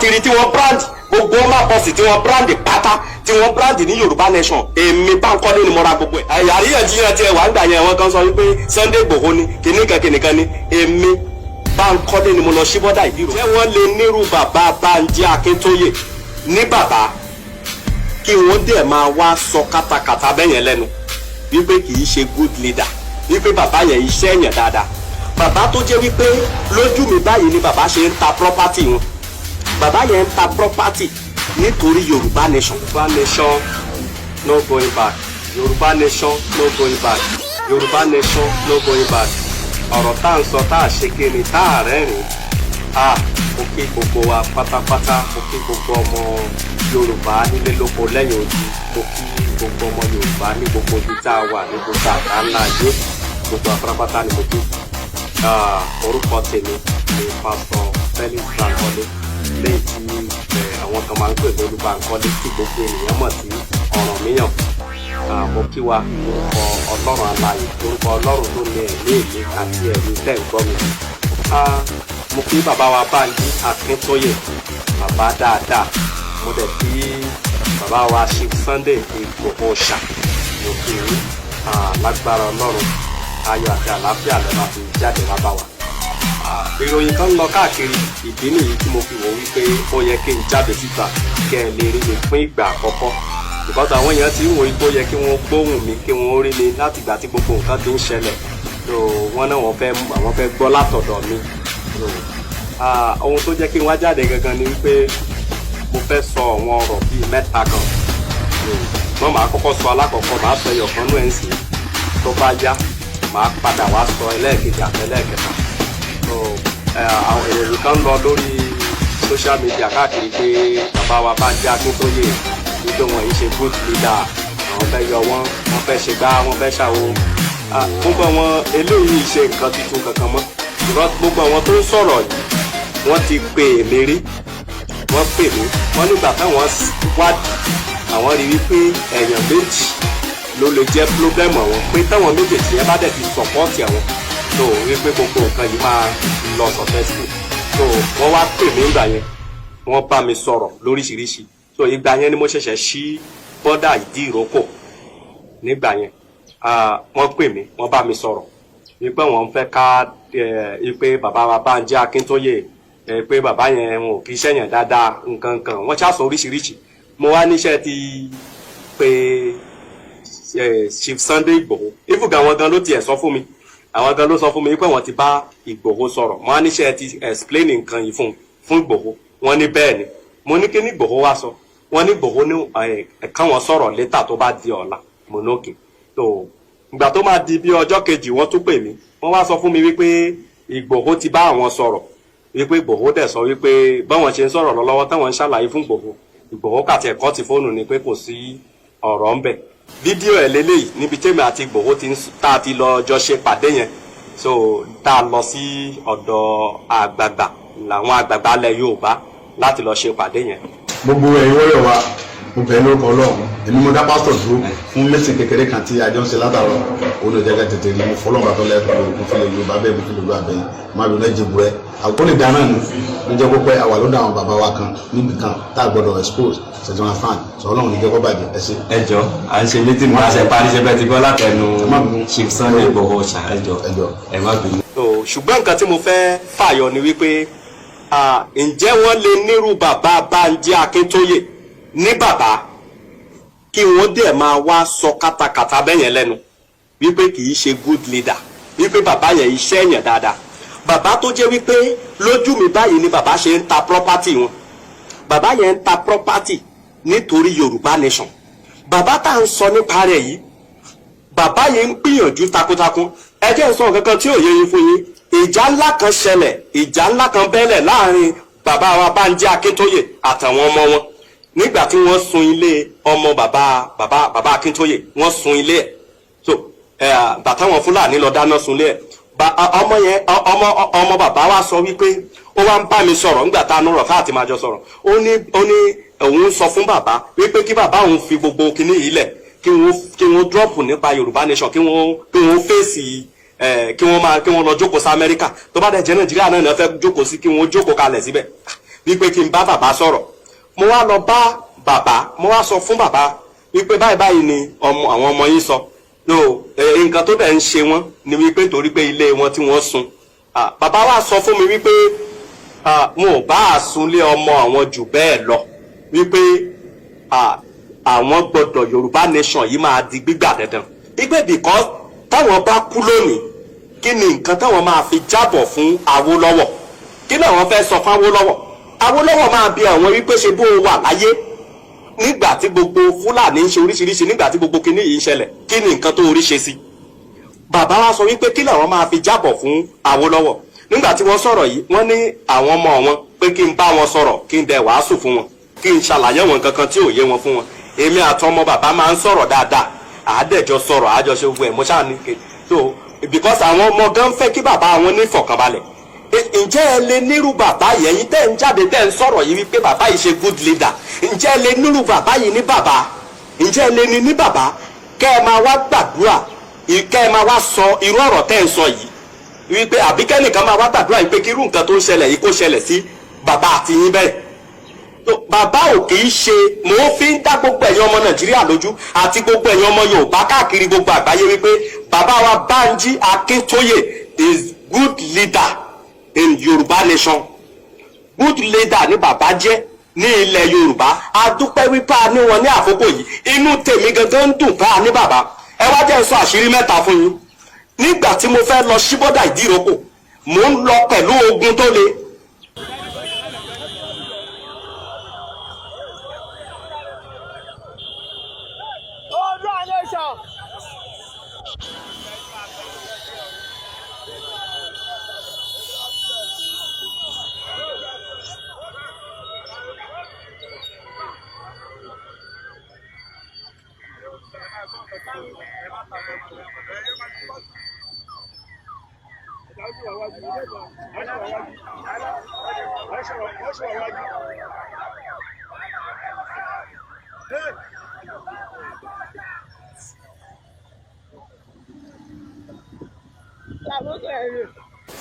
ti rí tí wọ́n brand gbogbo ọmọ àpọ̀sì, tí wọ́n brand pátá, tí wọ́n brand ní Yorùbá Nation, èmi Bánkọ́lé ni mo ra gbogbo ẹ̀. Àríyànjiyàn tiẹ̀ wà ń gbà yẹn, àwọn kan sọ wípé Sunday Igboho ni kìnnìkan kìnnìkan ni. Èmi Bánkọ́lé ni mo lọ sí border Ìdírò. Ṣé wọ́n lè nírú bàbá Bánjí Akíntóyè ní bàbá, kí wọ́n dẹ̀ máa wá sọ kátàkátà bẹ́yẹn lẹ́nu wípé kì í ṣe good leader, wípé bàbá yẹn iṣẹ́ yẹn dáadáa? Bàbá tó jẹ́ wípé lójú mi báyìí ni bàbá ṣe ń ta property wọn, bàbá yẹn ń ta property nítorí Yorùbá Nation. Yorùbá Nation, no going back. Yorùbá Nation, no going back. Yorùbá Nation, no going back. Ọ̀rọ̀ tá à ń sọ, tá à ṣe kéde, tá à rẹ́rìn-ín. A mo kí gbogbo wa pátápátá, mo kí gbogbo ọmọ Yorùbá nílé lóko lẹ́yìn odi, mo kí gbogbo ọmọ Yorùbá ní gbogbo ibi tá a wà ní gbogbo àgbáńlá ayé, gbogbo àpárápátá ni mo kí. Orúkọ tèmi ni Pásítọ̀ Felix Bankole, lẹ́yìn tí àwọn kan máa ń pè lórí Bankole, tí gbogbo ènìyàn mọ̀ sí Ọ̀rànmíyàn. Mo kí wa lórúkọ Ọlọ́run alààyè, lórúkọ Ọlọ́run tó ní ẹ̀mí èmi àti ẹ̀mí tẹ̀ ń gbọ́ mi. Mo kí bàbá wa Bánjí Akíntóyè, bàbá dáadáa. Mo dẹ̀ kí bàbá wa Chief Sunday Igboho ṣà. Mo kí yín. Lágbára Ọlọ́run, ayọ̀ àti àlàáfíà lè máa fi jáde wá bá wa. Ìròyìn kan ń lọ káàkiri, ìdí nìyí tí mo fi wò wípé ó yẹ kí n jáde síta kẹ́ ẹ lè rí mi fún ìgbà àkọ́kọ́, because àwọn èèyàn ti ń wò ó yẹ kí wọ́n gbóhùn mi, kí wọ́n rí mi láti ìgbà tí gbogbo nǹkan ti ń ṣẹlẹ̀. So wọ́n náà wọ́n fẹ́, àwọn fẹ́ gbọ́ látọ̀dọ̀ mi. So ohun tó jẹ́ kí n wá jáde gangan ni wípé mo fẹ́ sọ àwọn ọ̀rọ̀ bíi mẹ́ta kan. Wọ́n máa kọ́kọ́ sọ alákọ̀ọ́kọ́, máa sọ ẹyọ kan nú ẹ̀ ń sìn, tó bá yá, máa padà wá sọ ẹlẹ́ẹ̀kejì àti ẹlẹ́ẹ̀kẹta. So àwọn ìròyìn kan lọ lórí social media káàkiri pé bàbá wa Bánjí Akíntóyè, wípé wọn yìí ṣe good leader, àwọn fẹ́ yọ wọ́n, wọ́n fẹ́ ṣe gbá, wọ́n fẹ́ ṣàwo. Gbogbo àwọn eléyìí ṣe nǹkan tuntun kankan mọ́, because gbogbo àwọn tó ń sọ̀rọ̀ yìí, wọ́n ti pè mí rí. Wọ́n pè mí, wọ́n nígbà táwọn wádìí, àwọn rí wípé èèyàn méjì ló lè jẹ́ problem àwọn, pé táwọn méjèèjì yẹn bá dẹ̀ ti support àwọn tó, wípé gbogbo nǹkan yìí máa lọ successful. So wọ́n wá pè mí ìgbà yẹn, wọ́n bá mi sọ̀rọ̀ lóríṣiríṣi. So ìgbà yẹn ni mo ṣẹ̀ṣẹ̀ ṣí border Ìdí Ìrókò. Nígbà yẹn wọ́n pè mí, wọ́n bá mi sọ̀rọ̀ wípé wọ́n fẹ́ ká wípé bàbá wa Bánjí Akíntóyè, pé bàbá yẹn, wọn ò kí sẹ́yìn dáadáa, nǹkan kan, wọ́n ṣàṣọ oríṣiríṣi. Mo wá níṣẹ́ ti pé Chief Sunday Igboho ifuga, àwọn gan ló tiẹ̀ sọ fún mi, àwọn gan ló sọ fún mi pé wọ́n ti bá Igboho sọ̀rọ̀. Mo wá níṣẹ́ ti explain nǹkan yìí fún Igboho? Wọ́n ní bẹ́ẹ̀ ni. Mo ní kí ní Igboho wá sọ? Wọ́n ní Igboho ní káwọn sọ̀rọ̀ later, tó bá di ọ̀la. Mo ní okay. Tó ìgbà tó máa di bí ọjọ́ kejì, wọ́n tún pè mí, wọ́n wá sọ fún mi wípé Igboho ti bá àwọn sọ̀rọ̀, wípé Igboho dẹ̀ sọ wípé báwọn ṣe ń sọ̀rọ̀ lọ́wọ́, táwọn ń ṣàlàyé fún Igboho, Igboho kàti ẹ̀kọ́ ti fóònù ni pé kò sí ọ̀rọ̀ ń bẹ̀. Fídíò ẹ̀ lélẹ́yìí níbi tèmi àti Igboho ti ń tá a ti lọ jọ ṣe pàdé yẹn. So tá a lọ sí ọ̀dọ̀ àgbààgbà làwọn àgbààgbà ilẹ̀ Yorùbá láti lọ ṣe pàdé yẹn. Gbogbo ẹ̀yin wọ́yọ̀ wa, mo bẹ̀ lórúkọ Ọlọ́run. Èmi mo dá pásítọ̀ dúró fún meeting kékeré kan tí a jọ ń ṣe látàárọ̀. Òun ló jẹ́ ká tètè rí. Mo fọlọ́run àtọ́ lẹ́kọ̀ọ́, mo fi lè Yorùbá bẹ́ẹ̀, mo fi lè lu àbẹ̀yìn má lò lẹ́jẹ̀ burẹ́ àkókò lè dáná ni ló jẹ́ kó pẹ́. Àwà ló dá àwọn bàbá wa kan níbi kan tá a gbọ́dọ̀ expose ṣètò fan sọ. Ọlọ́run ní jẹ́ kó bàjẹ́. Ẹ ṣe. Ẹ jọ, à ń ṣe meeting, bá ṣe parí ṣe bẹ́ẹ̀ ti gbọ́ látẹnu Ẹ má bínú. Chief Sunday Igboho ṣá. Ẹ jọ. Ẹ jọ. Ẹ má bínú. So ṣùgbọ́n nǹkan tí mo fẹ́ fàyọ ni wípé ǹjẹ́ wọ́n lè nírú bàbá Bánjí Akíntóyè ní bàbá, kí wọ́n dẹ̀ máa wá sọ kátàkátà bẹ́yẹn lẹ́nu wípé kì í ṣe good leader, wípé bàbá yẹn iṣẹ́ yẹn dáadáa? Bàbá tó jẹ́ wípé lójú mi báyìí ni bàbá ṣe ń ta property wọn, bàbá yẹn ń ta property nítorí Yorùbá Nation. Bàbá tá à ń sọ nípa rẹ̀ yìí, bàbá yìí ń gbìyànjú takuntakun. Ẹ jẹ́ n sọ nǹkan kan tí ò yé yín fún yín. Ìjà ńlá kan ṣẹlẹ̀, ìjà ńlá kan bẹ́lẹ̀ láàrin bàbá wa Bánjí Akíntóyè àtàwọn ọmọ wọn nígbà tí wọ́n sun ilé ọmọ bàbá Akíntóyè. Wọ́n sun ilé ẹ̀. So ẹ bàtà wọn Fúlàní lọ dáná sun ilé ẹ̀. Ọmọ yẹn, ọmọ bàbá wa sọ wípé ó wá ń bá mi sọ̀rọ̀ nígbà tá a nọ̀rọ̀ káàtì máa jọ sọ̀rọ̀. Ó ní òun sọ fún bàbá wípé kí bàbá òun fi gbogbo kinní yìí lẹ̀, kí wọ́n drop nípa Yorùbá Nation, kí wọ́n fèsì ẹ̀, kí wọ́n máa kí wọ́n lọ jókòó sí Amẹ́ríkà. Tó bá dẹ̀ jẹ́ Nàìjíríà náà ní wọ́n fẹ́ jókòó sí, kí wọ́n jókòó kalẹ̀ síbẹ̀. Wípé kí n bá bàbá sọ̀rọ̀. Mo wá lọ bá bàbá, mo wá sọ fún bàbá wípé báyìí báyìí ni ọmọ àwọn ọmọ yín sọ no nǹkan tó dẹ̀ ń ṣe wọ́n ni wípé torí pé ilé wọn tí wọ́n sun. Bàbá wa sọ fún mi wípé wọn ò bá àsunlé ọmọ àwọn jù bẹ́ẹ̀ lọ, wípé àwọn gbọ́dọ̀, Yorùbá nation yìí máa di gbígbà dandan, wípé because táwọn bá kú lónìí, kí ni nǹkan táwọn máa fi jábọ̀ fún Awólọ́wọ̀? Kí ni àwọn fẹ́ sọ fún Awólọ́wọ̀? Awólọ́wọ̀ máa bi àwọn wípé ṣe bó o wà láyé nígbà tí gbogbo Fúlàní ń ṣe oríṣiríṣi, nígbà tí gbogbo kinní yìí ń ṣẹlẹ̀, kí ni nǹkan tó orí ṣe sí? Bàbá wa sọ wípé kí làwọn máa fi jábọ̀ fún Awólọ́wọ̀? Nígbà tí wọ́n sọ̀rọ̀ yìí, wọ́n ní àwọn ọmọ wọn pé kí n bá wọn sọ̀rọ̀, kí n dẹ̀ wàásù fún wọn, kí n ṣàlàyé wọn kankan tí ò yé wọn fún wọn. Èmi àtọmọ bàbá máa ń sọ̀rọ̀ dáadáa, àádẹ́jọ sọ̀rọ̀, àjọṣe gbogbo ẹ̀. Mo ṣáà ní ke so because àwọn ọmọ gan fẹ́ kí bàbá wọn ní ìfọ̀kànbalẹ̀. Ǹjẹ́ ẹ lè nírú bàbá yìí, ẹ̀yin tẹ́ ń jáde, tẹ́ ń sọ̀rọ̀ yìí wípé bàbá yìí ṣe good leader, ǹjẹ́ ẹ lè nírú bàbá yìí ní bàbá? Ǹjẹ́ ẹ lè ní ní bàbá kẹ́ ẹ máa wá gbàdúrà, kẹ́ ẹ máa wá sọ irú ọ̀rọ̀ tẹ́ ń sọ yìí wípé àbí kẹ́nìkan máa wá gbàdúrà yìí pé kí irú nǹkan tó ń ṣẹlẹ̀ yìí kó ṣẹlẹ̀ sí bàbá àti yín bẹ́ẹ̀? Tó bàbá ò kì í ṣe. Mò ń fi ń dá gbogbo ẹ̀yin ọmọ Nàìjíríà lójú àti gbogbo ẹ̀yin ọmọ Yorùbá káàkiri gbogbo àgbáyé wípé bàbá wa Bánjí Akíntóyè is good leader in Yorùbá nation. Good leader ni bàbá jẹ́ ní ilẹ̀ Yorùbá. A dúpẹ́ wípé a ní wọn ní àkókò yìí. Inú tèmi gangan ń dùn pé a ní bàbá. Ẹ wá jẹ́ n sọ àṣírí mẹ́ta fún yín. Nígbà tí mo fẹ́ lọ sí bọ́dà Ìdíròkò, mò ń lọ pẹ̀lú ogun tó le. Oòduà nation.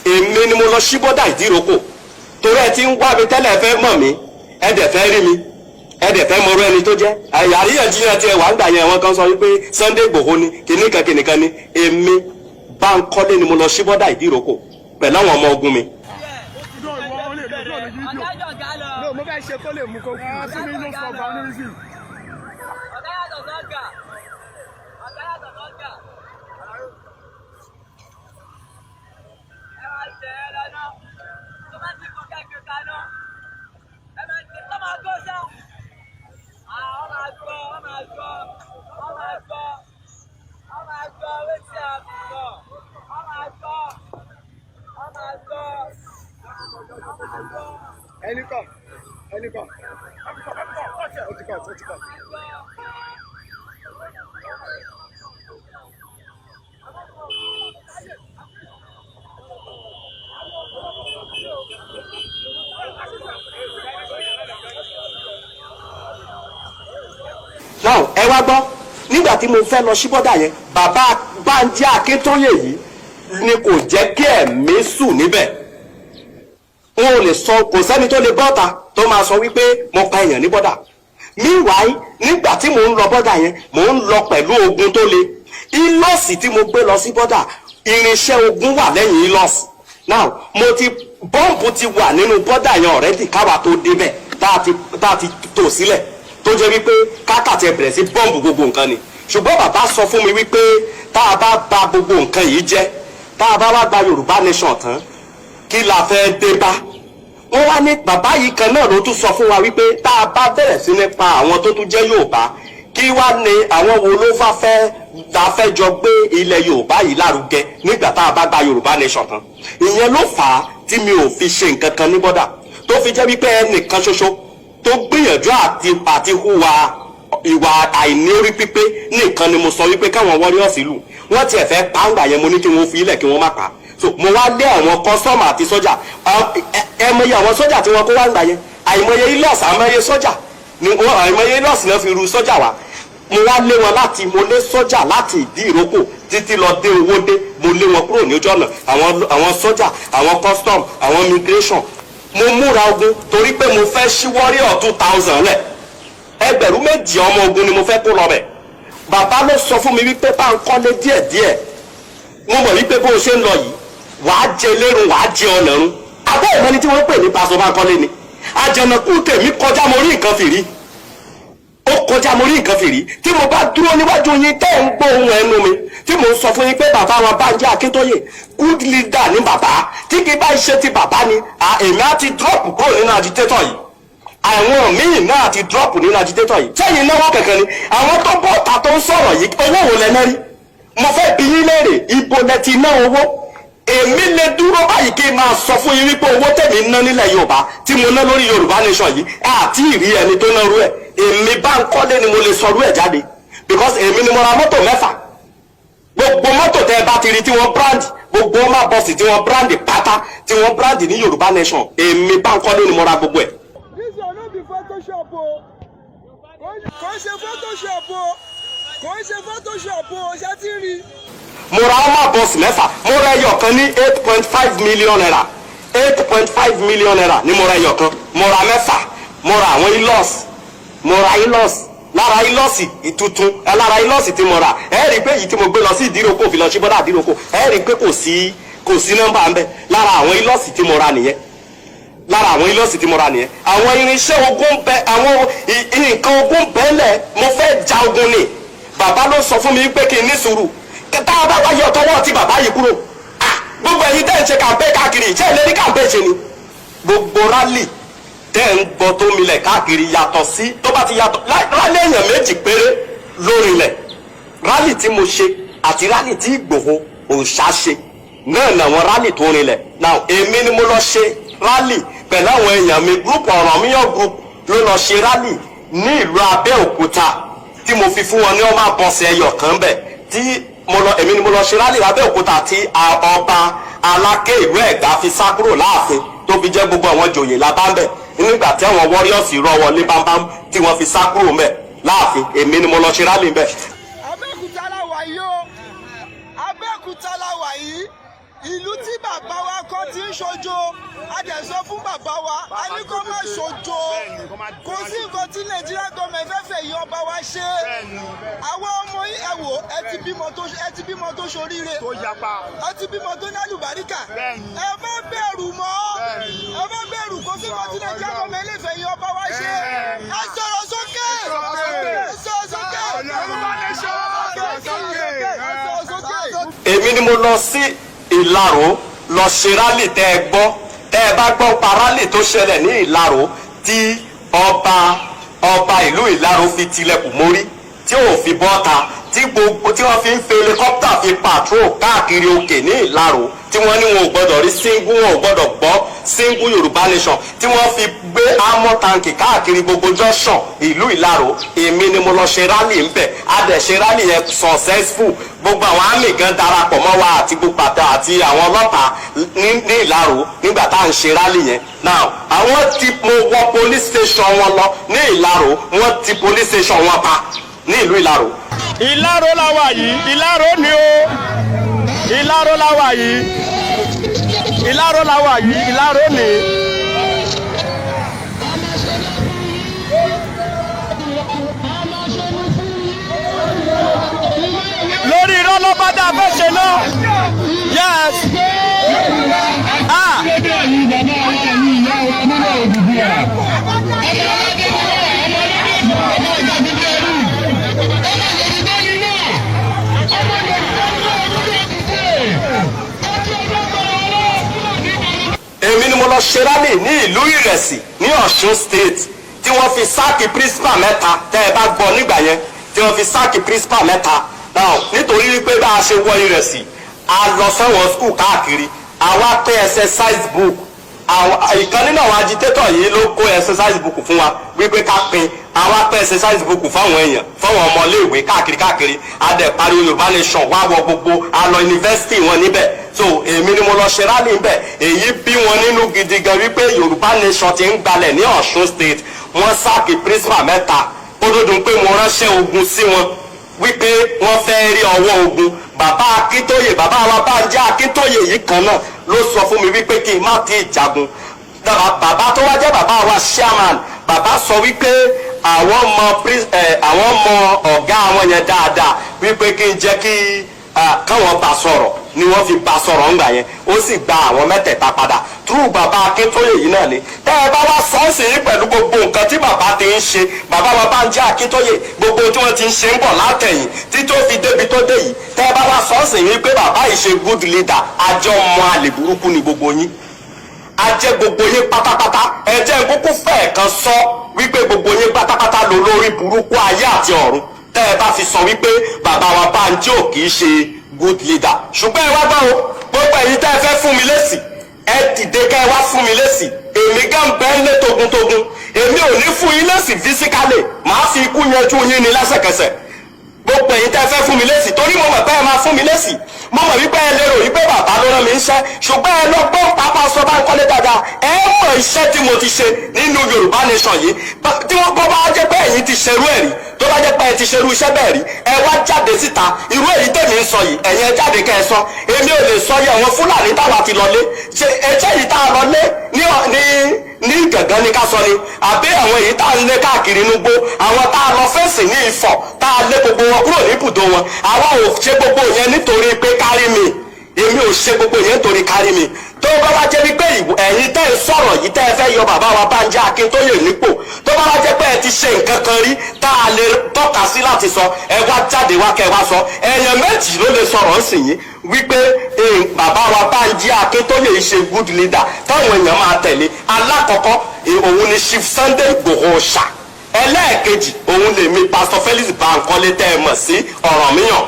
Èmi ni mo lọ sí bọ́dà Ìdíròkò torí ẹ ti ń wá mi tẹ́lẹ̀, fẹ́ mọ̀ mí, ẹ dẹ̀ fẹ́ rí mi, ẹ dẹ̀ fẹ́ mọ̀rọ̀ ẹni tó jẹ́. Àríyànjiyàn tiẹ̀ wà ń gbà yẹn, àwọn kan sọ wípé Sunday Igboho ni kìnìkan kìnìkan ni. Èmi Báńkọ́lé ni mo lọ sí bọ́dà Ìdíròkò pẹ̀lú àwọn ọmọ ogun mi. No, mo fẹ́ ṣe kó lè mú kó kú. Ọ̀gá yàtọ̀ sọ́gà. Ọ̀gá yàtọ̀ sọ́gà. Ẹ máa tẹ̀ ẹ́ lọ́nà. Tó bá ti kọ́ kẹ́kẹ́ kaná. Ẹ máa tẹ̀ tó máa gbọ́ sá. Àwọn máa gbọ́, wọ́n máa gbọ́, wọ́n máa gbọ́. Wọ́n máa gbọ́ wetin happen náà. Wọ́n máa gbọ́. Wọ́n máa gbọ́. Wọ́n máa gbọ́. Ẹni kọ, ẹni kọ. Ó ti kọ̀, ó ti kọ̀. Now, ẹ wá gbọ́, nígbà tí mo fẹ́ lọ sí bọ́dà yẹn, bàbá Bánjí Akíntóyè yìí ni kò jẹ́ kí ẹ̀mí sùn níbẹ̀. Wọn ò lè sọ, kò sẹ́ni tó lè bọ́ta tó máa sọ wípé mo pa èèyàn ní bọ́dà. Meanwhile, nígbà tí mò ń lọ bọ́dà yẹn, mò ń lọ pẹ̀lú ogun tó le. Hilux tí mo gbé lọ sí bọ́dà, irinṣẹ́ ogun wà lẹ́yìn Hilux. Now, mo ti bọ́ǹbù ti wà nínú bọ́dà yẹn already káwa tó débẹ̀, tá a ti tò sílẹ̀, tó jẹ́ wípé kákàtì ẹ̀ bẹ̀rẹ̀ sí bọ́ǹbù gbogbo nǹkan ni. Ṣùgbọ́n bàbá sọ fún mi wípé tá a bá ba gbogbo nǹkan yìí jẹ́, tá a bá wá gba Yorùbá nation tán, kí la fẹ́ dé bá? Wọ́n wá ní bàbá yìí kan náà ló tún sọ fún wa wípé tá a bá bẹ̀rẹ̀ sí ní pa àwọn tó tún jẹ́ Yorùbá, kí wá ní àwọn wo ló fà fẹ́ la fẹ́ jọ gbé ilẹ̀ Yorùbá yìí lárugẹ nígbà tá a bá gba Yorùbá nation tán? Ìyẹn ló fà á tí mi ò fi ṣe nǹkan kan ní bọ́dà, tó fi jẹ́ wípé ẹnìkan ṣoṣo tó gbìyànjú àti hùwà ìwà àìní orí pípé nìkan ni mo sọ wípé káwọn warriors lù. Wọ́n tiẹ̀ fẹ́ pàǹgbà yẹn, mo ní kí wọ́n fi ilẹ̀, kí wọ́n má pa. So mo wá lé àwọn custom àti sọ́jà. Ẹ mọye àwọn sọ́jà tí wọ́n kó wá ń gbà yẹn, àìmọye Hilux, àìmọye sọ́jà ni wọ́n, àìmọye Hilux náà fi ru sọ́jà wá. Mo wá lé wọn láti, mo lé sọ́jà láti Ìdí Ìrókò títí lọ dé Owódé. Mo lé wọn kúrò ní ojú ọ̀nà, àwọn sọ́jà, àwọn custom, àwọn immigration. Mo múra ogun torí pé mo fẹ́ ṣí warrior 2,000 lẹ̀. 2,000 ọmọ ogun ni mo fẹ́ kó lọ bẹ̀. Bàbá ló sọ fún mi wípé Báńkọ́lé, díẹ̀díẹ̀, mo mọ̀ wípé bó o ṣe ń lọ yìí, wàá jẹ lérun, wàá jẹ ọ̀nà run. Abẹ́ ìmọ̀ni tí wọ́n pè ní pásọ Báńkọ́lé ni àjànàkú tèmi kọjá mo rí nǹkan fìrí, ó kọjá mo rí nǹkan fìrí. Tí mo bá dúró níwájú yín, tẹ́ ń gbọ́ ohun ẹnu mi tí mo ń sọ fún yín pé bàbá wa Bánjí Akíntóyè, good leader ní bàbá. Tí kì í bá ṣe ti bàbá ni, èmi á ti drop kúrò nínú agitator yìí, àwọn míì náà ti drop nínú agitator yìí. Sẹ́yìn náwó kankan ni àwọn tó bọ́ ta tó ń sọ̀rọ̀ yìí, owó wo lẹ náà rí? Mo fẹ́ bi yín léèrè, ibo lẹ ti ná owó? Èmi lè dúró báyìí kí n máa sọ fún yín wípé owó tẹ̀mí ná nílẹ̀ Yorùbá, tí mo ná lórí Yorùbá nation yìí, àti ìrí ẹni tó ná rú ẹ̀, èmi Báńkọ́lé ni mo lè sọ rú ẹ̀ jáde, because èmi ni mo ra mọ́tò 6. Gbogbo mọ́tò tẹ́ ẹ bá ti rí tí wọ́n brand, gbogbo ọmọ bọ́ọ̀sì tí wọ́n brand pátá, tí wọ́n brand ní Yorùbá nation, èmi Báńkọ́lé ni mo ra gbogbo ẹ̀. This one no be Photoshop o. Kò ń ṣe Photoshop o. Kò ń ṣe Photoshop o. Ṣé ti rí? Mo ra ọmọ bọ́ọ̀sì 6. Mo ra ẹyọ kan ní ₦8.5 million. ₦8.5 million ni mo ra ẹyọ kan. Mo ra 6. Mo ra àwọn Hilux, mo ra Hilux. Lára Hilux ìtuntun ẹ, lára Hilux tí mo rà, ẹ rí i pé èyí tí mo gbé lọ sí Ìdíròkò, fi lọ sí bọ́dà Ìdíròkò, ẹ rí i pé kò sí nọ́mbà ń bẹ. Lára àwọn Hilux tí mo ra nìyẹn. Lára àwọn Hilux tí mo ra nìyẹn. Àwọn irinṣẹ́ ogun bẹ, àwọn nǹkan ogun bẹ́lẹ̀. Mo fẹ́ ja ogun ni. Bàbá ló sọ fún mi pé kí n ní sùúrù. Tá a bá wá yọ tọwọ́ tí bàbá yìí kúrò, ah, gbogbo ẹ̀yin tẹ́ ń ṣe campaign káàkiri, ṣé ẹ lè rí campaign ṣe ni? Gbogbo rally tẹ́ ń gbọ́ tó milẹ̀ káàkiri, yàtọ̀ sí tó bá ti yàtọ̀ rally èèyàn 2 péré lórí ilẹ̀, rally tí mo ṣe àti rally tí Ìgbòho òòṣà ṣe náà làwọn rally tó rinlẹ̀. Now, èmi ni mo lọ ṣe rally pẹ̀lú àwọn èèyàn mi. Group Ọ̀rànmíyàn group ló lọ ṣe rally ní ìlú Abẹ́òkúta tí mo fi fún wọn ní ọmọ àbọ̀sẹ̀ ẹyọ kan bẹ̀ tí mo lọ. Èmi ni mo lọ ṣe rally Abẹ́òkúta tí ọba Aláké ìlú Ẹ̀gbá fi sá kúrò láàfin, tó fi jẹ́ gbogbo àwọn jòyè lábá ń bẹ̀ nígbà tí àwọn warriors rọ wọlé bámbám, tí wọ́n fi sá kúrò ńbẹ̀ láàfin. Èmi ni mo lọ ṣe rally ńbẹ̀. Abẹ́òkúta la wà yìí o. Abẹ́òkúta la wà yìí, ìlú tí bàbá wa kọ́ ti ń ṣojo. A dẹ̀ sọ fún bàbá wa, a ní kó má ṣojo. Kò sí nǹkan tí Nàìjíríà gọọmẹ̀ fẹ́ fẹ́ yí ọba wa ṣe. Àwọn ọmọ yìí, ẹ wò, ẹ ti bímọ tó ṣoríire, ẹ ti bímọ tó ní àlùbáríkà. Ẹ má bẹ̀rù mọ́, ẹ má bẹ̀rù. Kò sí nǹkan tí Nàìjíríà gọọmẹ̀ lè fẹ́ yí ọba wa ṣe. Ẹ sọ̀rọ̀ sókè, ẹ sọ̀rọ̀ sókè, ẹ sọ̀rọ̀ sókè. Èmi ni mo lọ sí Ìlaró lọ ṣe rally tẹ́ ẹ gbọ́. Tẹ́ ẹ bá gbọ́ pa rally tó ṣẹlẹ̀ ní Ìlaró, tí ọba ìlú Ìlaró fi tilẹ̀kùn mórí, tí ò fi bọ́ta, tí gbogbo tí wọ́n fi ń fi helicopter fi patrol káàkiri òkè ní Ìlaró, tí wọ́n ní wọn ò gbọ́dọ̀ rí single, wọn ò gbọ́dọ̀ gbọ́ single Yorùbá nation, tí wọ́n fi gbé armor tank káàkiri gbogbo junction ìlú Ìlaró, èmi ni mo lọ ṣe rally ńbẹ̀. A dẹ̀ ṣe rally yẹn successful. Gbogbo àwọn army gan darapọ̀ mọ́ wa àti gbogbo àti àwọn ọlọ́pàá ní Ìlaró nígbà tá à ń ṣe rally yẹn. Now, àwọn tí mo wọ police station wọn lọ ní Ìlaró, wọ́n ti police station wọn pa ní ìlú Ìlaró. Ìláró la wà yìí, Ìláró ni o. Ìláró la wà yìí, Ìláró la wà yìí, Ìláró ni. Lórí irọ́ ló bá dá fẹ́ ṣe náà, yes, ah. Èmi ni mo lọ ṣe rally ní ìlú Ìrẹsì ní Ọ̀ṣun State tí wọ́n fi sack principal 3. Tẹ́ ẹ bá gbọ́ nígbà yẹn tí wọ́n fi sack principal 3 now, nítorí wípé bá a ṣe wọ Ìrẹsì, a lọ sẹ́wọ̀n school káàkiri, àwa pé exercise book. Àwọn ìkan nínú àwọn agitator yìí ló kó exercise book fún wa wípé ká pín. Àwa pín exercise book fáwọn èèyàn, fáwọn ọmọléèwé káàkiri káàkiri. A dẹ̀ pariwo Yorùbá nation wá wọ gbogbo, a lọ yunifásitì wọn níbẹ̀. So èmi ni mo lọ ṣe rally níbẹ̀. Èyí bí wọn nínú gidi gan wípé Yorùbá nation ti ń gbalẹ̀ ní Ọ̀ṣun State, wọ́n sack principal 3. Ó dúdú pé mo ránṣẹ́ ogun sí wọn wípé wọ́n fẹ́ rí ọwọ́ ogun. Bàbá Akíntóyè, bàbá wa Bánjí Akíntóyè yìí kan náà ló sọ fún mi wípé kí n má ti jagun. Bàbá tó wá jẹ́ bàbá wa chairman, bàbá sọ wípé àwọn mọ ọ̀gá àwọn yẹn dáadáa, wípé kí n jẹ́ kí káwọn bá sọ̀rọ̀ ni wọ́n fi bá sọ̀rọ̀ ńgbà yẹn. Ó sì gba àwọn mẹ́tẹ̀ẹ̀ta padà túrú bàbá Akíntóyè yìí náà ni. Tẹ́ ẹ bá wá sọ́ọ̀sì yìí pẹ̀lú gbogbo nǹkan tí bàbá ti ń ṣe, bàbá wa Bánjí Akíntóyè, gbogbo tí wọ́n ti ń ṣe ń bọ̀ látẹ̀yìn tí tó fi débi tó dé yìí, tẹ́ ẹ bá wá sọ́ọ̀sì yìí pé bàbá yìí ṣe good leader, àjọ mọ àlè burúkú ni gbogbo yín. A jẹ́ gbogbo yín pátápátá. Ẹ jẹ́ n kúkú fẹ́ẹ̀ kan sọ wípé gbogbo yín pátápátá ló lórí burúkú ayé àti ọ̀run, tẹ́ ẹ bá fi sọ wípé bàbá wa Bánjí ò kì í ṣe good leader. Ṣùgbọ́n ẹ wá gbọ́ o, gbogbo ẹ̀yin tẹ́ ẹ fẹ́ fún mi lésì, ẹ dìde kẹ́ ẹ wá fún mi lésì. Èmi gan bẹ́ẹ̀ lé togun-togun. Èmi ò ní fún yín lésì physically, màá fi ikú yanjú yín ní lẹ́sẹ̀kẹsẹ̀. Gbogbo ẹ̀yin tẹ́ ẹ fẹ́ fún mi lésì, torí mo mọ̀ pé ẹ máa fún mi lésì, mo mọ̀ wípé ẹ lérò wípé bàbá ló rán mi iṣẹ́, ṣùgbọ́n ẹ lọ gbọ́ pápá sọ bá ń kọ́lé dáadáa, ẹ mọ̀ iṣẹ́ tí mo ti ṣe nínú Yorùbá Nation yìí. Tí wọ́n bọ́ bá jẹ́ pé ẹ̀yin ti ṣerú ẹ̀ rí, tó bá jẹ́ pé ẹ ti ṣerú iṣẹ́ bẹ́ẹ̀ rí, ẹ wá jáde síta. Irú èyí tèmi ń sọ yìí, ẹ̀yin ẹ jáde kẹ́ ẹ sọ. Èmi ò lè sọ yẹ àwọn Fúlàní táwa ti lọ lé ṣe ẹjẹ́ yìí tá a lọ lé ní gàngán ní ká sọ ni, àbí àwọn èyí tá a ń lé káàkiri inú gbó, àwọn tá a lọ fèsì ní Ifọ̀, tá a lé gbogbo wọn kúrò ní ibùdó wọn. Àwa ò ṣe gbogbo yẹn nítorí pé kárí mi. Èmi ò ṣe gbogbo yẹn nítorí kárí mi. Tó bá wá jẹ́ wípé ẹ̀yin tẹ́ ẹ sọ̀rọ̀ yìí, tẹ́ ẹ fẹ́ yọ bàbá wa Bánjí Akíntóyè nípò, tó bá wá jẹ́ pé ẹ ti ṣe nǹkan kan rí tá a lè tọ́ka sí láti sọ, ẹ wá jáde wá kẹ́ ẹ wá sọ. Ẹ̀yàn méjì ló lè sọ̀rọ̀ ń sìn yín wípé bàbá wa Bánjí Akíntóyè ṣe good leader táwọn èèyàn máa tẹ̀lé. Alákọ̀ọ́kọ́, òun ni Chief Sunday Igboho ṣá. Ẹlẹ́ẹ̀kejì, òun lèmi Pastor Felix Bankole tẹ́ ẹ mọ̀ sí Ọ̀rànmíyàn.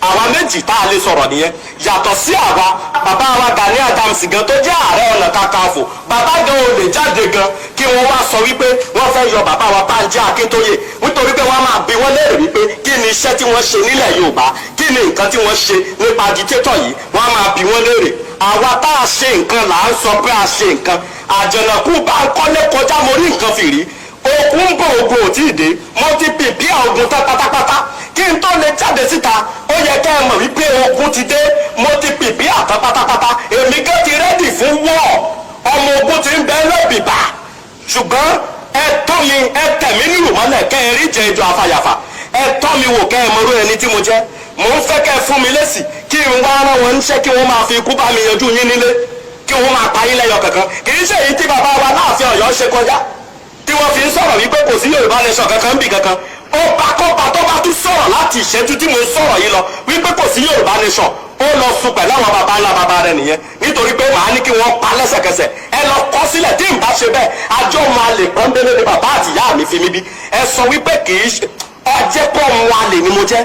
Àwa méjì tá a lè sọ̀rọ̀ nìyẹn. Yàtọ̀ sí àwa, bàbá wa Gani Adams gan tó jẹ́ Ààrẹ Ọ̀nà Kakanfò, bàbá gan ò lè jáde gan kí wọ́n wá sọ wípé wọ́n fẹ́ yọ bàbá wa Bánjí Akíntóyè, nítorí pé wọ́n máa bi wọ́n léèrè wípé kí ni iṣẹ́ tí wọ́n ṣe nílẹ̀ Yorùbá, kí ni nǹkan tí wọ́n ṣe nípa agitator yìí. Wọ́n máa bi wọ́n léèrè. Àwa tá a ṣe nǹkan là ń sọ pé a ṣe nǹkan. Àjànàkú bá ń kọ́lé kọjá mo rí nǹkan fìrí. Ogun ń bọ̀, ogun ò tí ì dé. Mo ti pìpì ogun tán pátápátá kí n tó lè jáde síta. Ó yẹ kẹ́ ẹ mọ̀ wípé ogun ti dé. Mo ti pìpì àtán pátápátá. Èmi gán ti ready fún war. Ọmọ ogun ti ń bẹ lẹ́bìbà, ṣùgbọ́n ẹ tọ́ mi, ẹ tẹ̀ mí nírù mọ́lẹ̀ kẹ́ ẹ rí jẹ ìjọ afàyàfà. Ẹ tọ́ mi wò kẹ́ ẹ mọ̀rú ẹni tí mo jẹ́. Mò ń fẹ́ kẹ́ ẹ fún mi lésì, kí n wá rán wọn níṣẹ́, kí wọ́n máa fi ikú bá mi yanjú yín nílé, kí wọ́n máa pa yín lẹ́yọ kankan. Kì í ṣe èyí tí bàbá wa Láàfin Ọ̀yọ́ ṣe kọjá tí wọ́n fi ń sọ̀rọ̀ wípé kò sí Yorùbá Nation kankan bì kankan. Ọba kọ́ba tó bá tún sọ̀rọ̀ láti ìṣẹ́jú tí mo ń sọ̀rọ̀ yìí lọ wípé kò sí Yorùbá Nation, ó lọ sùn pẹ̀lú àwọn baba ńlá baba rẹ̀ nìyẹn, nítorí pé màá ní kí wọ́n pa lẹ́sẹ̀kẹsẹ̀. Ẹ lọ kọ́ sílẹ̀, tí n bá ṣe bẹ́ẹ̀, àjọ máa lè pọ́nbélé ni bàbá àtìyá mi fi mí bí. Ẹ sọ wípé kì í ṣe ọjẹ́ pọ̀ wọn àlè ni mo jẹ́.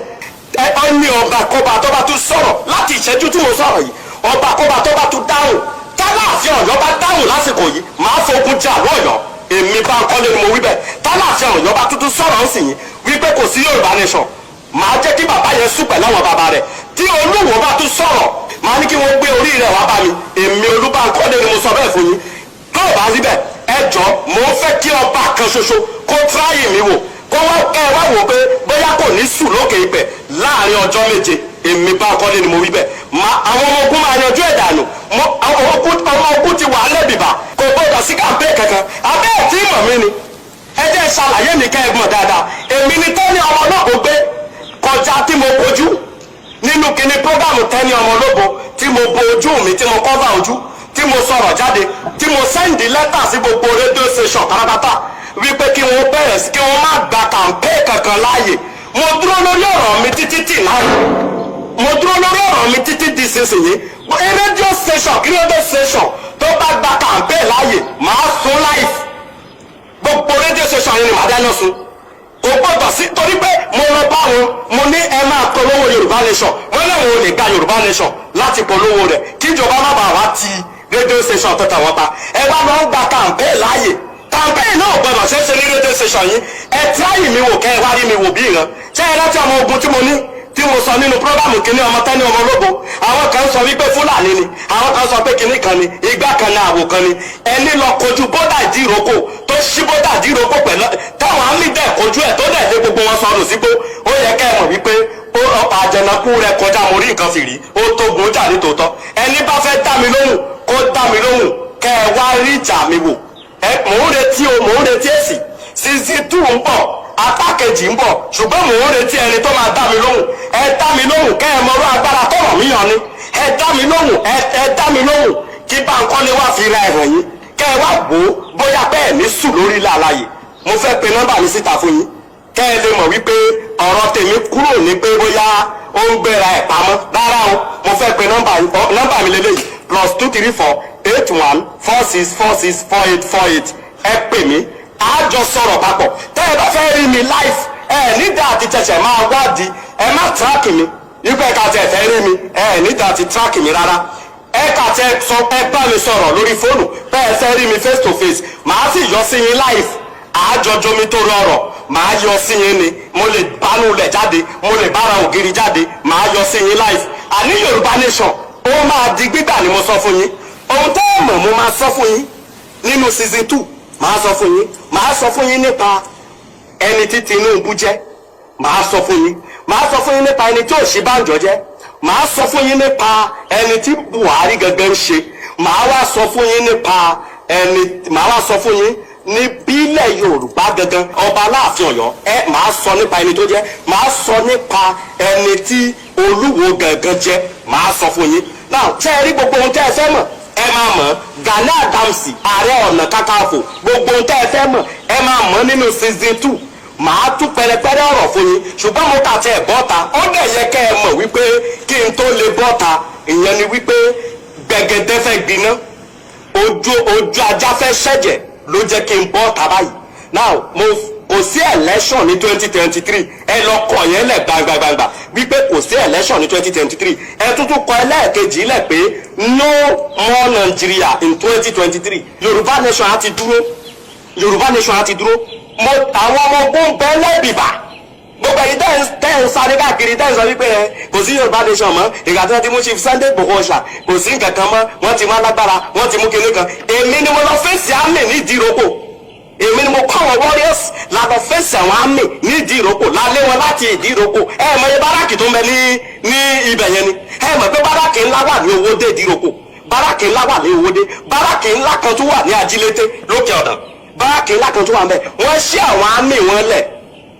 Ẹ ọ ní ọba kọ́ba tó bá tún sọ̀rọ̀ láti ìṣẹ́jú tí mo sọ̀rọ̀ yìí, ọba kọ́ba tó bá tún dáhùn, tálàfin Ọ̀yọ́ bá dáhùn lásìkò yìí, màá fogun jà lọ́yọ̀ọ́. Èmi Bánkọ́lé ni mo wí bẹ́ẹ̀. Tálàfin Ọ̀yọ́ bá tuntun sọ̀rọ̀ ń sìn yín wípé kò sí Yorùbá Nation, màá jẹ́ kí bàbá yẹn sùn pẹ̀lú àwọn bàbá rẹ̀. Tí Olúwo bá tún sọ̀rọ̀, màá ní kí wọ́n gbé orí rẹ̀ wá bá mi. Èmi Olúbánkọ́lé ni mo sọ bẹ́ẹ̀ fún yín. Tó o bá rí bẹ́ẹ̀, ẹ jọ, mò ń fẹ́ kí ọba kan ṣoṣo kó try mi wò, kó wá kẹ́ ẹ wá wò pé bóyá kò ní sùn lókè ibẹ̀ láàrin ọjọ́ 7. Èmi Bánkọ́lé ni mo wí bẹ́ẹ̀. Ma àwọn ọmọ ogun máa yanjú ẹ̀ dànù. Àwọn ọmọ ogun ti wà lẹ́bìbà. Kò gbọdọ̀ sí campaign kankan. Abẹ́ ẹ̀ tí mọ̀ mí ni, ẹ jẹ́ ṣàlàyé mi kẹ́ ẹ mọ̀ dáadáa. Èmi ni Tẹ́ni ọmọ ológo gbé kọjá tí mo bojú nínú kíní program Tẹ́ni ọmọ ológo, tí mo bo ojú mi, tí mo cover ojú, tí mo sọ̀rọ̀ jáde, tí mo send lẹ́tà sí gbogbo radio station pátápátá wípé kí wọ́n bẹ̀rẹ̀ sí kí wọ́n má gba campaign kankan láàyè. Mo dúró lórí ọ̀rọ̀ mi títí tì náà. Mo dúró lórí ọ̀rọ̀ mi títí di sísìnyí. Radio station kí radio station tó bá gba campaign láàyè, màá sun live. Gbogbo radio station yẹn ni màá dáná sun. Kò gbọdọ̀ sí, torí pé mo lọ bá wọn, mo ní ẹ máa polówó Yorùbá Nation. Wọ́n láwọn ò lè gba Yorùbá Nation láti polówó rẹ̀, kíjọba má bàa wá ti radio station tó tàwọn pa. Ẹ wá lọ ń gba campaign láàyè. Campaign náà gbọdọ̀ ṣeé ṣe ní radio station yìí. Ẹ try mi wò kẹ́ ẹ wá rí mi wò bí ìran. Ṣé ẹ rántí ọmọ ogun tí mo ní, tí mo sọ nínú program kìíní, ọmọ Tẹ́ni ọmọ ológo? Àwọn kan sọ wípé Fúlàní ni, àwọn kan sọ pé kìíní kan ni, igbá kan ní, àwò kan ni. Ẹni lọ kojú bọ́dà ìdíròkò, tó ṣí bọ́dà ìdíròkò pẹ̀lú táwọn àmì dẹ̀ kojú ẹ̀, tó dẹ̀ lé gbogbo wọn sọnù sígbó, ó yẹ kẹ́ ẹ mọ̀ wípé ó àjẹnàkú rẹ kọjá mo rí nǹkan fìrí. Ó tó gun jà ní tòótọ́. Ẹni bá fẹ́ dá mi lóhùn, kó dá mi lóhùn. Kẹ́ ẹ wá rí ìjà mi wò. Ẹ mò ń retí o, mò ń retí èsì. Season 2 ń bọ̀, apá kejì ń bọ̀, ṣùgbọ́n mò ń retí ẹni tó máa dá mi lóhùn. Ẹ dá mi lóhùn, kẹ́ ẹ mọ̀rọ̀ agbára tọ̀rọ̀ mi yàn ni. Ẹ dá mi lóhùn, ẹ dá mi lóhùn, kí Bánkọ́lé wá fi ra ẹ̀hàn yín, kẹ́ ẹ wá wò ó bóyá bẹ́ẹ̀ ní sùn lórí ilẹ̀ alààyè. Mo fẹ́ pe nọ́mbà mi síta fún yín, kẹ́ ẹ lè mọ̀ wípé ọ̀rọ̀ tèmi kúrò ní pé bóyá ó ń gbéra ẹ̀ pamọ́ rárá o. Mo fẹ́ pe nọ́mbà yín. Nọ́mbà mi lélẹ́yìí: +234 81 46 46 48 48. Ẹ pè mí, a jọ sọ̀rọ̀ papọ̀. Tẹ́ ẹ bá fẹ́ rí mi live, ẹ nígbà àti tẹ̀sẹ̀ máa wádìí, ẹ má track mi wípé ẹ̀ka tẹ̀ fẹ́ rí mi. Ẹ nígbà àti track mi rárá. Ẹ kà tẹ sọ, ẹ bá mi sọ̀rọ̀ lórí fóònù bẹ́ẹ̀ fẹ́ rí mi face to face, màá sì yọ sí yín live. Àjọjọ mi tó rọrọ̀, màá yọ sí yín ni. Mo lè bánú lẹ̀ jáde, mo lè bára ògiri jáde, màá yọ sí yín live. Àní Yorùbá Nation, ó máa di gbígbà ni mo sọ fún yín. Ohun tẹ́ ẹ mọ̀, mo máa sọ fún yín nínú season 2. Màá sọ fún yín, màá sọ fún yín nípa ẹni tí Tinubu jẹ́, màá sọ fún yín, màá sọ fún yín nípa ẹni tí Ọ̀ṣínbàjò jẹ́, màá sọ fún yín nípa ẹni tí Buhari gangan ń ṣe, màá wá sọ fún yín nípa ẹni, màá wá sọ fún yín ní bílẹ̀ Yorùbá gangan, ọba Aláàfin Ọ̀yọ́ ẹ, màá sọ nípa ẹni tó jẹ́, màá sọ nípa ẹni tí Olúwo gangan jẹ́, màá sọ fún yín. Now, ṣé ẹ rí gbogbo ohun tẹ́ ẹ fẹ́ mọ̀, ẹ máa mọ̀. Gani Adams, Ààrẹ Ọ̀nà Kakanfò, gbogbo ohun tẹ́ ẹ fẹ́ mọ̀, ẹ máa mọ̀ nínú season 2. Màá tú pẹrẹpẹrẹ ọ̀rọ̀ fún yín, ṣùgbọ́n mo kà tẹ ẹ̀ bọ́ta. Ó dẹ̀ yẹ kẹ́ ẹ mọ̀ wípé kí n tó lè bọ́ta, ìyẹn ni wípé gbẹ̀gẹ̀dẹ̀ fẹ́ gbiná, ojú ajá fẹ́ ṣẹ̀jẹ̀ ló jẹ́ kí n bọ́ta báyìí. Now, mo kò sí election ní 2023. Ẹ lọ kọ yẹn lẹ̀ gbangba-gbangba wípé kò sí election ní 2023. Ẹ tuntun kọ ẹlẹ́ẹ̀kejì lẹ̀ pé no more Nigeria in 2023. Yorùbá Nation á ti dúró, Yorùbá Nation á ti dúró. Mo àwọn ọmọ ogun bẹ́ẹ̀ lẹ́bìbà. Gbogbo ẹ̀yin tẹ́ ń sáré káàkiri, tẹ́ ń sọ wípé ẹ kò sí Yorùbá Nation mọ́, ìgbà tí wọ́n ti mú Chief Sunday Igboho ṣà, kò sí nǹkan kan mọ́, wọ́n ti mú alágbára, wọ́n ti mú kinní kan. Èmi ni mo lọ face army ní Ìdíròkò. Èmi ni mo kọ́ àwọn warriors la lọ face àwọn army ní Ìdíròkò, lálé wọn láti Ìdíròkò. Ẹ mọ̀ iye barrack tó ń bẹ ní ibẹ̀ yẹn ni. Ẹ mọ̀ pé barrack ńlá wà ní Owódé Ìdíròkò, barrack ńlá wà ní Owódé, barrack ńlá kan tó wà ní Ajílété lókè ọ̀dàn, barrack ńlá kan tó wà ń bẹ. Wọ́n ṣí àwọn army wọn lẹ̀,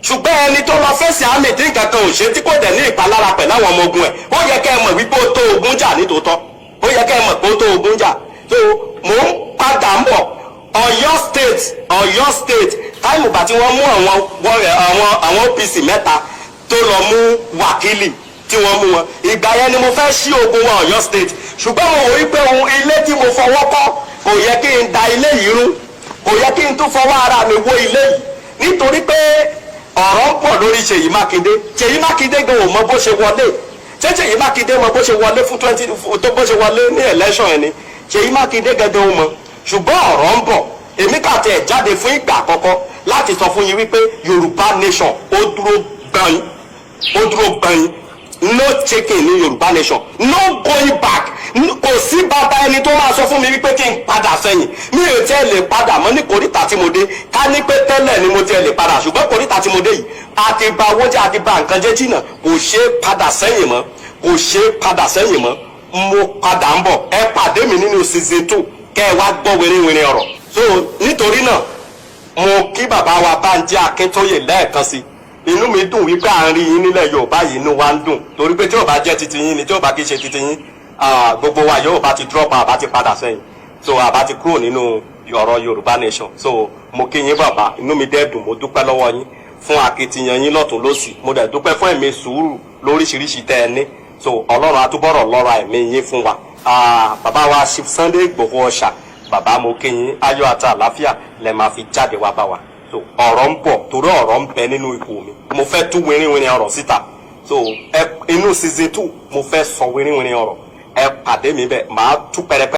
ṣùgbọ́n ẹni tó lọ face army tí nǹkan kan ò ṣe, tí kò dẹ̀ ní ìpalára pẹ̀lú àwọn ọmọ ogun ẹ̀, ó yẹ kẹ́ ẹ mọ̀ wípé ó tó ogun jà nítòótọ́. Ó yẹ kẹ́ ẹ mọ̀ pé ó tó ogun jà. Tó mò ń padà ń bọ̀. Ọ̀yọ́ State, Ọ̀yọ́ State, time ìgbà tí wọ́n mú àwọn OPC mẹ́ta tó lọ mú wákìlì tí wọ́n mú wọn, ìgbà yẹn ni mo fẹ́ ṣí ogun wọn Ọ̀yọ́ State. Ṣùgbọ́n mo wò wípé ohun ilé tí mo fọwọ́ kọ́, kò yẹ kí n da ilé yìí rú, kò yẹ kí n tún fọwọ́ ara mi wó ilé yìí, nítorí pé ọ̀rọ̀ ń pọ̀ lórí Ṣèyí Mákindé. Ṣèyí Mákindé gan ò mọ bó ṣe wọlé. Ṣé Ṣèyí Mákindé mọ bó ṣe wọlé fún twenty tó bó ṣe wọlé ní election ẹ̀ ni? Ṣèyí Mákindé gangan ò mọ. Ṣùgbọ́n ọ̀rọ̀ ń bọ̀. Èmi kà tẹ̀ jáde fún ìgbà àkọ́kọ́ láti sọ fún yín wípé Yorùbá Nation, ó dúró gbọ̀n, ó dúró gbọ̀n. No chicken ní Yorùbá Nation, no going back. Kò sí bàbá ẹni tó máa sọ fún mi wípé kí n padà sẹ́yìn. Mi ò tẹ́ lè padà mọ́ ní kòríta tí mo dé. Ká ní pé tẹ́lẹ̀ ni mo tiẹ̀ lè padà, ṣùgbọ́n kòríta tí mo dé yìí, a ti ba owó jẹ́, a ti ba nǹkan jẹ́ jìnnà. Kò ṣeé padà sẹ́yìn mọ́, kò ṣeé padà sẹ́yìn mọ́. Mo padà ń bọ̀. Ẹ pàdé mi nínú season 2, kẹ́ ẹ wá gbọ́ wìrìwìrì ọ̀rọ̀. So nítorí náà, mo kí bàbá wa Bánjí Akíntóyè lẹ́ẹ̀kan sí. Inú mi dùn wípé à ń rí yín nílẹ̀ Yorùbá yìí. Inú wa ń dùn torí pé tí ò bá jẹ́ titi yín ni, tí ò bá kí ṣe titi yín, gbogbo wa yóò bá ti drop, àbá ti padà sẹ́yìn, so àbá ti kúrò nínú ọ̀rọ̀ Yorùbá Nation. So mo kí yín, bàbá. Inú mi dẹ́ dùn. Mo dúpẹ́ lọ́wọ́ yín fún akitiyan yín lọ́tún lọ́sì. Mo dẹ̀ dúpẹ́ fún ẹ̀mí sùúrù lóríṣiríṣi tẹ́ ẹ ní. So Ọlọ́run atúbọ̀rọ̀ lọ́ra ẹ̀mí yín fún wa. Bàbá wa Chief Sunday Igboho Ọ̀ṣà, bàbá, mo kí yín. Ayọ̀ àti àlàáfíà lẹ máa fi jáde wá bá wa. So ọ̀rọ̀ ń bọ̀, torí ọ̀rọ̀ ń bẹ nínú ipò mi. Mo fẹ́ tú wìrìwìrì ọ̀rọ̀ síta. So ẹ inú season 2, mo fẹ́ sọ wìrìwìrì ọ̀rọ̀. Ẹ pàdé mi bẹ́ẹ̀, màá tú pẹrẹpẹ.